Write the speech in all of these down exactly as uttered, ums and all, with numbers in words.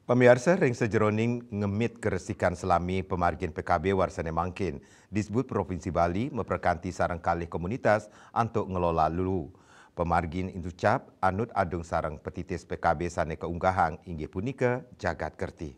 Pamiarsa, ring sajeroning ngemit karesikan salami pamargin P K B warsane mangkin, Disbud Provinsi Bali maprakanti sareng kalih komunitas antuk ngelola luu. Pamargin inucap anut adung sareng patitis P K B sane kaunggahang inggih punika Jagat Kerti.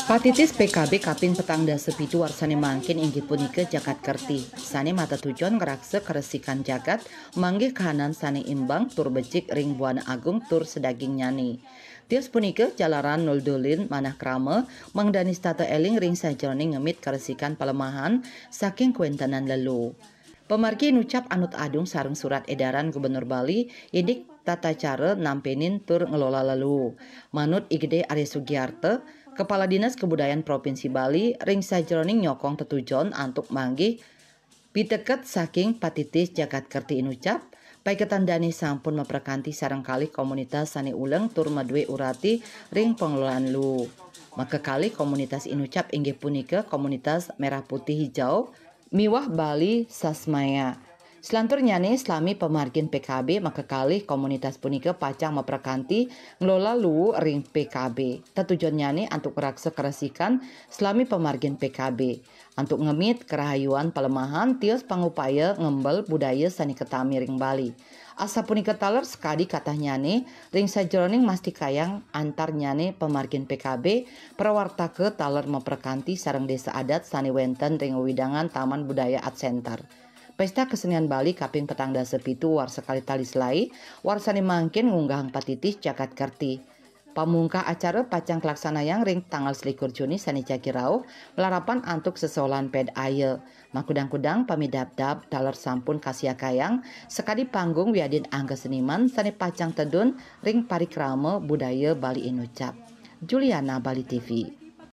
Patitis P K B kaping petang dasa pitu warsane mangkin inggih punika Jagat Kerti, sane matetujon ngraksa karesikan jagat manggih kahanan sane imbang tur becik ring buana agung tur sadagingnyane. Tios punika jalaran nuldulin manah krama mangdani setata eling ring sajeroning ngemit karesikan palemahan saking kawentenan leluu. Pamargi inucap anut adung sareng surat edaran Gubernur Bali indik tata cara nampenin tur ngelola leluu. Manut I Gede Arya Sugiarto, Kepala Dinas Kebudayaan Provinsi Bali, ring sajeroning nyokong tetujon antuk manggih piteket saking patitis Jagat Kerti inucap, paiketan dane sampun maprakanti sareng kalih komunitas sane uleng tur madue urati ring pangelolaan luu. Makakalih komunitas inucap inggih punika komunitas Merah Putih Hijau miwah Bali Sasmaya. Selanturnyane, salami pamargin P K B, makakalih komunitas punika pacang maprakanti ngelola luu ring P K B. Tetujonnyane antuk raksa karesikan salami pamargin P K B. Antuk ngemit karahayuan palemahan tios pangupaya ngembel budaya sane katami ring Bali. Asapunika taler sakadi katahnyane ring sajeroning mastikayang antarnyane pamargin P K B, prawartaka taler maprakanti sareng desa adat sane wenten ring wewidangan Taman Budaya Art Center. Pesta Kesenian Bali kaping petang dasa pitu warsa kalih tali selae, warsane mangkin ngunggahang patitis Jagat Kerti. Pamungkah acara pacang kalaksanayang ring tanggal selikur Juni sane jagi rauh, malarapan antuk sesolahan ped aya. Makudang-kudang pamidabdab taler sampun kasiakayang sakadi panggung wiadin angga seniman sane pacang tedun ring parikrama budaya Bali inucap. Juliana, Bali T V.